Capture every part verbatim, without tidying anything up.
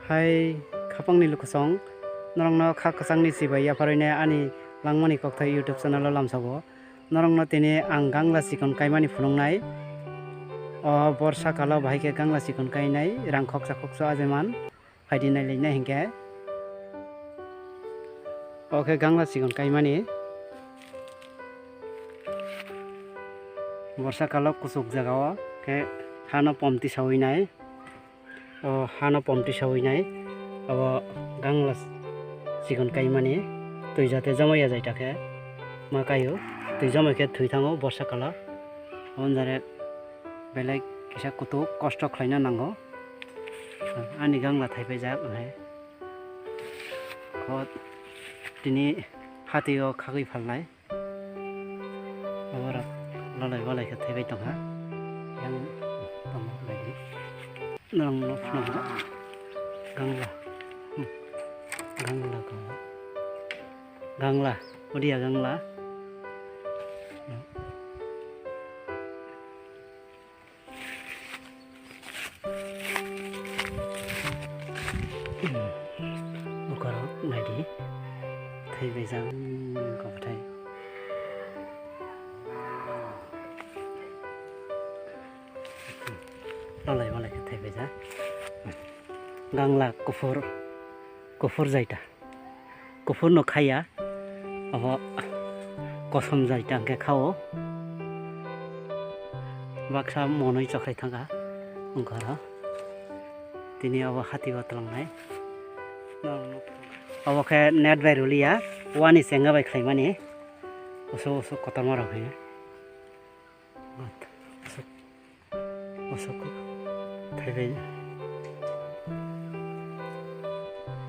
Hai khapangni lukusong, norokno kha kwchangni chibai yapharwi nai ani Langmani Kokthai YouTube channel o lamsogo. Norokno tini ang gangla chikon kaimani phunuknai. O borsa kalo bahai khe gangla chikon kainai, rang khoksa khoksa ajeman. Phaidi nailainai hinkhe. O khe gangla chikon kaimani. Borsa kalo kuchuk jagao khe hano pomti sawi nai. O hano pomti sawi nai. Abo gangla chikon kaimani. Twi jate jomai ya jai ta khe ma kaio. Twi jomai khe thwi thango borsa kalo. Aboni jare belai kisa kutuk kosto khlaina nango. Ani gangla thaipaijak hai. Hot tini hatio khagwi phalnai. Oborok lolai bolai khe thaibai tongkha. Yang tongma baidi. Norok no phunukgo. Gangla. Hmm. Gangla, gangla. Gangla. Odia gangla. Bukarok naidi. Thaibaijak kobothai. Lolai bolai khe thaibaijak. Gangla kuphur, kuphur jaita. Kuphur no khaya, abo kosom jaita hwnkhe khao. Baksa monwi chokhrai thangkha wngkha oro. Tini abo hati o twlangnai. Abo khe net bai ruliya, wani chenga bai khlaimani. Usuk usuk kotorma rok hai. Usuk. Bosok thaibai.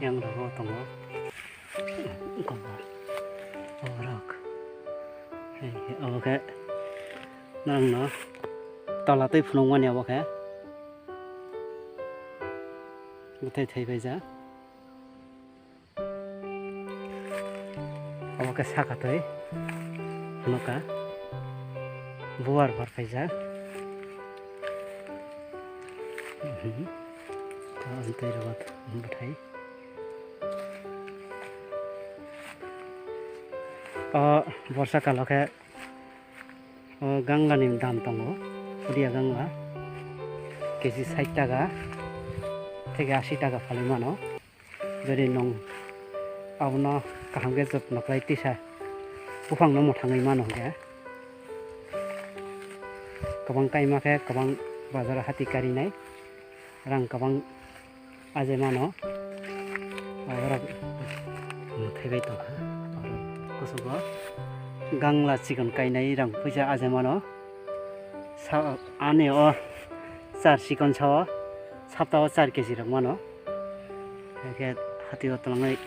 Yang rogo tongo. Kobo. Borok. Hai, obo khe nangno tola twi phunukmani obo khe. Bwthai thaibai ja. Obo khe saka twi phunukha, buwar bar khaijak. Mhm. Tei rwgo bwthai. O borsa kalo khe o ganglani dam tongo, udia gangla keji sait taka theke asi taka phalwi mano. Jodi nwng abono kaham khe jotno khlai tisa buphangno mwthangwi mano hwnkhe, kwbang kaima khe kwbang bazaro hati karinai, rang kwbang ajai mano. Borok mwthaibai tongkha. Borok kuchugo gangla chikon kainai rang puisa ajai mano. Sa-, ani o char chikon sao saptao char keji rok mano. Hakhe hatio twlangwi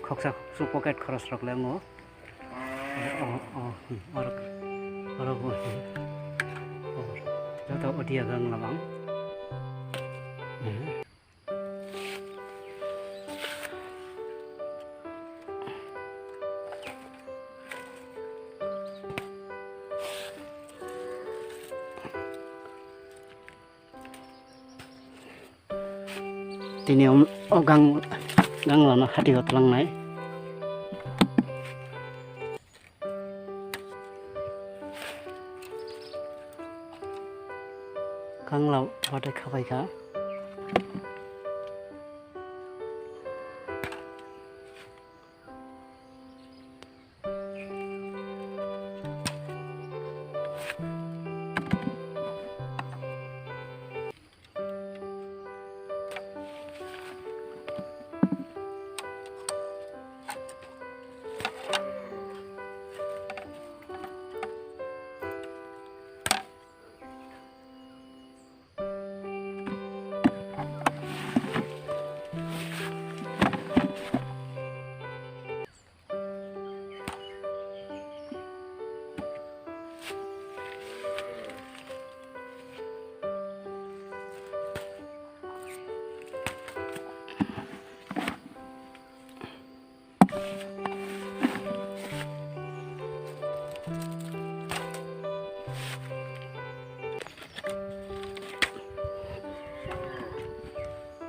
khoksa khoksu pocket khorosrok le wngo. O, o, o, orok, orok bo, o, joto odia gang labang. Tini om-, o gang, ganglano hati o twlangnai. Gangla watwi khabaikha.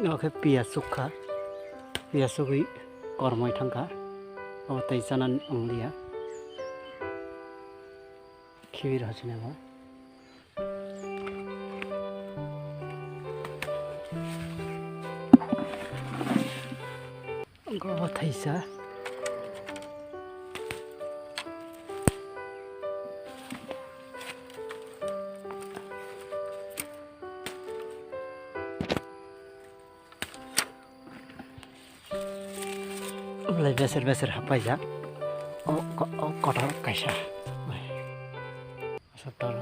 Oke piyasuk kha, piyasugwi kormoi thangkha, obo tei chanani wngliya, khibi rw hachine bo. Obo thaisa. Obolai beser beser hapaijak. O ko-, o kotor kaisa. Aswk tor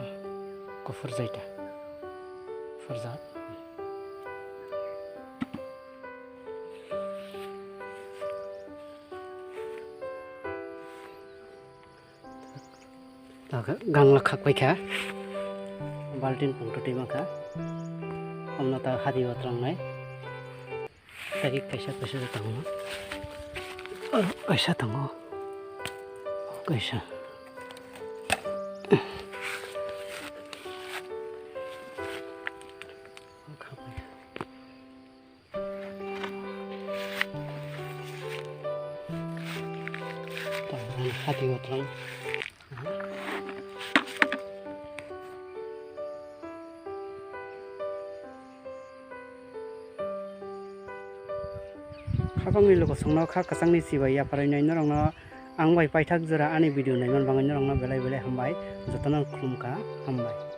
kuphur jaita. Kuphur jat. Gangla khak paikha, baltin pungtwi mankha, omno ta hadi o trongnai, tei kaisa kaisa tongo, kaisa tongo, kaisa. Hati o tong. Khabangni lokosongno kha kwchangni chibai yapharwi nai norokno ang bai paithak jora ani video naiman bagwi norokno belai belai hambai, jotono khulumkha, hambai.